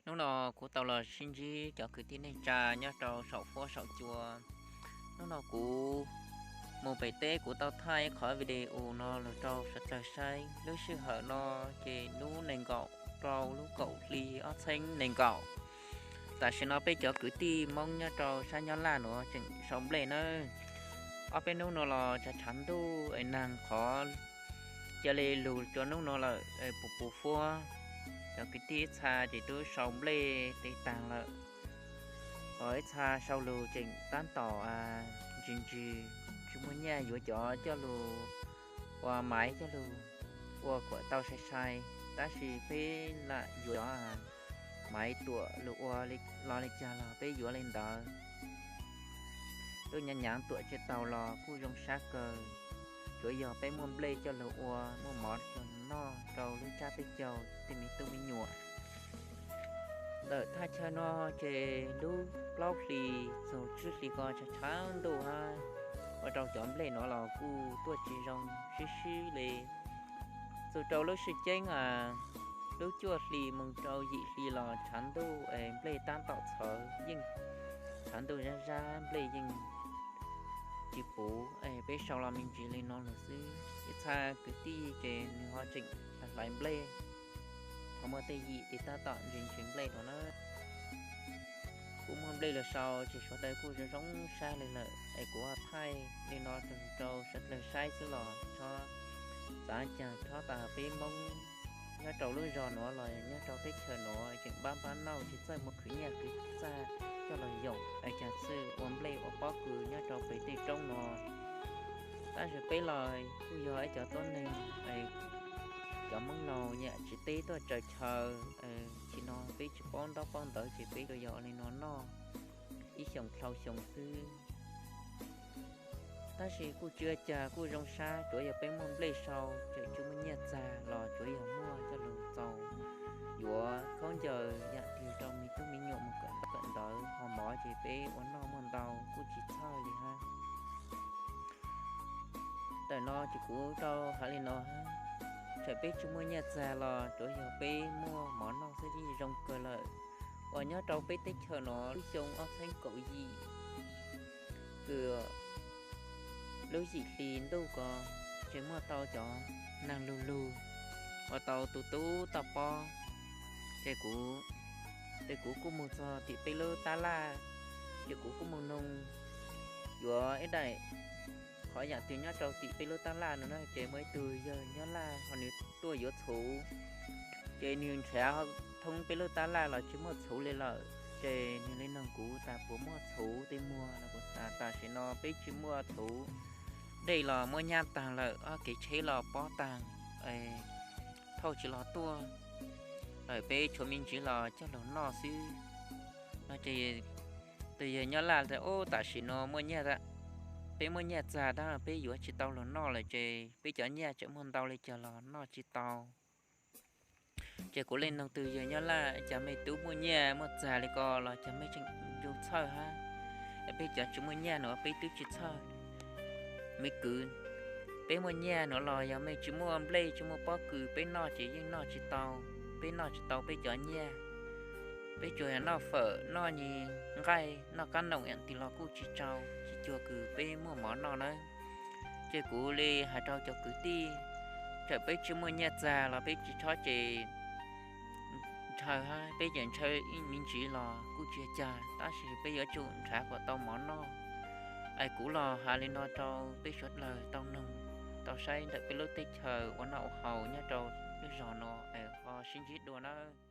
Hnub no kuv tau los sib ntsib cov kwv tij neej tsa nyob rau saum huab saum cua. Hnub no kuv mus pem teb kuv tau thaij ib qhov video no los rau sawv dlawg saib. Lub sij hawm no ces lub nees nkaum rau lub kaum hli ob txhiab nees nkaum. Tam sim no peb cov kwv tij Hmoob nyob rau sab Nyab Laj nuav tseem sau nplej nawb. Ob peb hnub no los tshav tshav ntuj es nag qhov cia li lug rua hnub no lawm, puv puv huab. Cov kwv tij ib txha ces twb sau nplej tes taag lawm, ho ib txha sau lug tseem tab tom ntsis ntsis, tsis muaj nyiaj yuav cov coj lug ua maiv coj lug ua kuam tau sai sai, tab sis peb lam yuav cov maiv tuam lug ua los li cas los peb yuav li ntawd. Lub hnyav hnyav tuam tsi tau los kuj zoo sab kawg, tsuav yog peb muaj nplej coj lug ua, muaj mov coj lug noj rau lub tsab teb chaws tej me tub me nyuam. Ntawm thaj chaw no ces lub plaub hlis txug tsib hlis ko tshav tshav ntuj hab, ua rau cov nplej nuav los kuj tuaj tsis zoo sib sib li. Txug rau lub sij ceeb lub cuaj hli moog rau yim hli los tshav ntuj es nplej tab tom txhawv, yeej tshav ntuj zab zab nplej yeej tsis puv, peb sau los me ntsis li no lawm xwb. Ib txha kwv tij ces nws ho tseem hlais nplej, ho muaj tej yim tes tab tom ntsis ntsis nplej no na. Kuj muaj nplej lug sau ces sawv daws kuj zoo zoo sab li lawm es kuv ho thaij li no rau sawv dlawg saib xwb los txhob txav caag, txhob tas peb Moob nyob rau lub zog nuav los nyob rau teb chaws nuav tseem npab npab nauj tsis txawj muaj khwv nyiaj khwv txag coj los yoom es caag txwj ua nplej ua pob kws nyob rau pem tej roob no. Tab sis peb los kuj yog ib cov tuab neeg, cov Moob laus nyam tsis teb tuaj tsaws chaw, tsis no peb tsis paub ntaub paub ntawv ces peb tsuas yog li no noj ib xyoos dhau xyoo xwb. Tab sis kuj tsis ua cas, kuj zoo sab, tsuav yog peb muaj nplej sau tseem tsis muaj nyiaj txag los tsuav yog muaj coj lug txaus yuav khaub ncaws yam twg rau me tub me nyuam mus kawm ntaub kawm ntawv, ho mov ces peb ua noj muaj ntau kuj tsis txhawj li hab. Ntawm no ces kuv tau has li no hab, txawm peb tsis muaj nyiaj txag los tsuav yog peb muaj mov noj xwb yeej zoo kawg lawm. Uas nyob rau peb teb chaws no lub xyoo ob txhiab kaum yim kws lub yim hli ntuj ko ces muaj tau cov naag lug lug ua tau tu tub toj pob. Ces kuv, ces kuv kuj moog txog tim peb lub tab laj, ces kuv kuj moog noog yuav ib daim qhov yam twg nyob rau tim peb lub tab laj no na, ces muaj ib tug yawg nyob laj ho nws tuaj yuav txhuv, ces nws nrhav thoob peb lub tab laj los tsis muaj txhuv li lawm. Ces nws li noog kuv tas puas muaj txhuv tej muag no, kuv tas tam sim no peb tsis muaj txhuv, dej los muab nyab taag lawm, ob kev tsheb los pob taag, thauj tsis los tuaj lawm, peb tshuav me ntsis los coj lug noj xwb no. Ces tus yawg nyob laj tas, ub, tam sim no muaj nyiaj, peb muaj nyiaj txag tab peb yuav tsis tau lug noj lawm, ces peb cov nyiaj tseem muaj ntau li cas los noj tsis tau. Ces kuv li noog tus yawg nyob laj, cas mej tub muaj nyiaj muaj txag li ko los cas mej tseem ncu txhawj hab? Peb cov tsis muaj nyiaj nuav peb twb tsis txhawj. Me kwv, peb muaj nyiaj nuav los yog mej tsis muaj nplej tsis muaj pob kws peb noj ces yeej noj tsis tau. Peb noj tsis tau peb cov nyiaj, peb tsuas yog noj fawm noj nqaij noj kab noom yam twg los kuj tsis tsau tsis cuag kws peb muaj mov noj nawb. Ces kuv li has rau cov kwv tij, txawm peb tsis muaj nyiaj txag los peb tsis txhob ces ntshaw hab, peb ces ntshaw ib me ntsis los kuj tsis ua cas, tab sis peb yuav tsum nrhav kom tau mov noj. Es kuv los has li no rau peb suav dlawg tau noog tau saib ntawm peb lub teb chaws ua noj ua haus nyob rau lub zog no, es ho sib ntsib dua nawb.